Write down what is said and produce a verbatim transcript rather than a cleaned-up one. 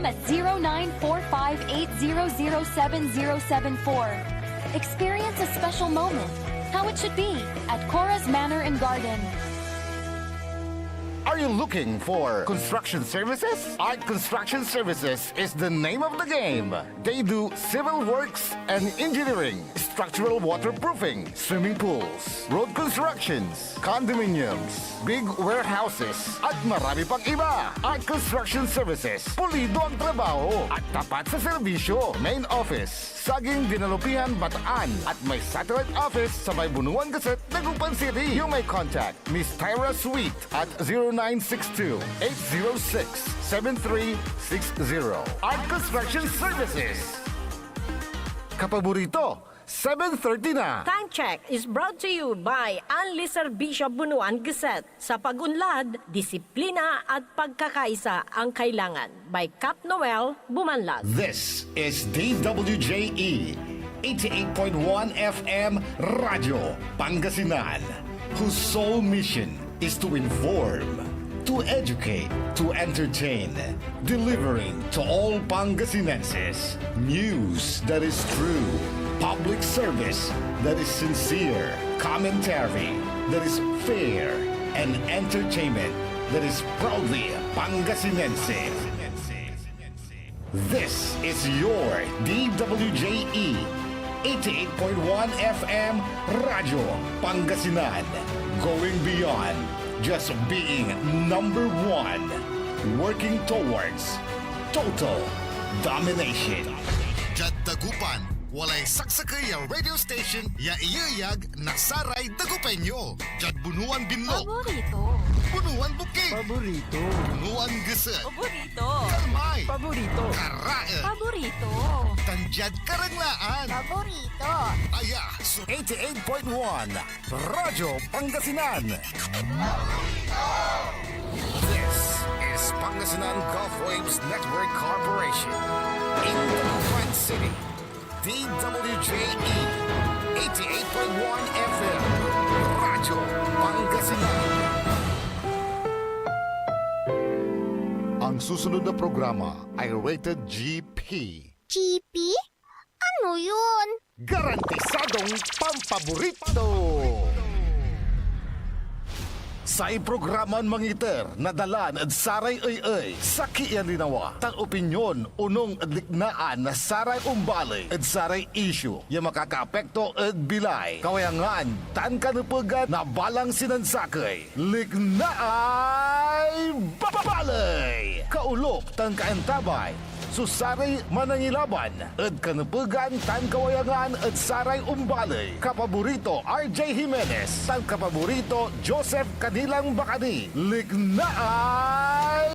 at zero nine four five eight zero zero seven zero seven four. Experience a special moment, how it should be, at Cora's Manor and Garden. Are you looking for construction services? Art Construction Services is the name of the game. They do civil works and engineering, structural waterproofing, swimming pools, road constructions, condominiums, big warehouses, at marami pang iba. Art Construction Services, pulido ang trabaho at tapat sa serbisyo. Main office, Saging Dinalupihan, Bataan, at may satellite office sa may Bunuan Gazette, Dagupan City. You may contact Miss Tyra Sweet at zero nine six two, eight zero six, seven three six zero. Art Construction Services. Kapaborito, seven thirty na. Time check is brought to you by Anli Serbisyo Bunuan Gazette. Sa pag-unlad, disiplina at pagkakaisa ang kailangan. By Cap Noel Bumanlag. This is D W J E, eighty-eight point one F M Radyo Pangasinan, whose sole mission is to inform, to educate, to entertain, delivering to all Pangasinenses news that is true, public service that is sincere, commentary that is fair, and entertainment that is proudly Pangasinense. This is your D W J E, eighty-eight point one F M Radyo Pangasinan, going beyond just being number one, working towards total domination. Diad Dagupan, walay saksakey a radio station ya iyeyag na saray Dagupeño. Diad Bunuan Binlog. Paborito. Bunuan Bukid. Paborito. Bunuan Gazette. Paborito. Kalmay. Paborito. Karaen. Paborito. Tan diad Karanglaan. Paborito. Aya so eighty-eight point one Radyo Pangasinan. This is Pangasinan Gulf Waves Network Corporation in Dagupan City. D W J E, eighty-eight point one F M, Radyo Pangasinan. Ang susunod na programa ay rated G P. G P? Ano yun? Garantisadong pampaborito! Say programan mangiter na dalan ed saray ey-ey, sakey ya linawa, tan opinyon onung ed liknaan na saray ombaley ed saray isyu ya makakaapekto ed bilay, kawayangan, tan kanepegan na balang sinansakey. Liknaay Baley! Kaolop tan kaantabay so saray manangilaban ed kanepegan tan kawayangan ed saray ombaley, kapaborito R J Jimenez tan kapaborito Joseph Canilang Bacani. Liknaay